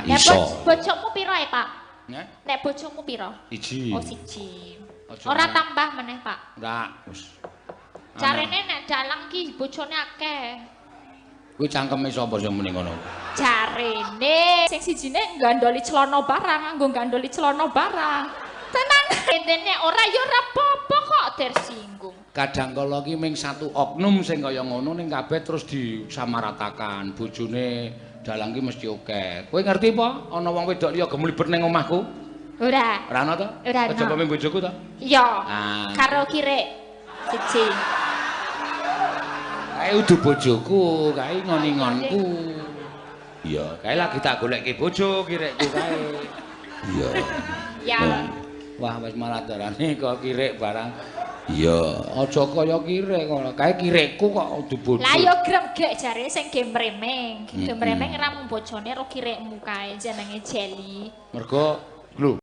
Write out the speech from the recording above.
Ora Nek iso. Bojomu piro e, Pak? Nggih. Nek bojomu piro? Iji. Oh, siji. Aja Ora ora. Tambah meneh, Pak. Ora, wis. Jarene nek dalang ki bojone akeh. Kuwi cangkeme sapa sing muni ngono? Jarene Sing sijine nggandoli celana barang, nganggo nggandoli celana barang. Tenan intine ora ya ora apa-apa kok tersinggung. Kadang kala ki ming satu oknum sing kaya ngono ning kabeh terus disamaratakan. Bojone dalang ki mesti akeh. Kowe ngerti apa? Ana wong wedok liya gemlibet ning omahku? Ora. Ora ana to? Ora ana. Kejaba ming bojoku to? Iya. Ah. Karo kirek siji. Kae udu bojoku, kae ngon-ngonku. Iya, kae lagi tak golekke bojo kirekku kae. Iya. Ya. Wah, wis malah darane kok kirek barang. Iya, aja kaya kirek ngono. Kae kirekku kok udu bojo. Lah ya gremgek jare sing gemremeng. Gemremeng ra mung bojone ro kirekmu kae jenenge Jelly. Mergo lho.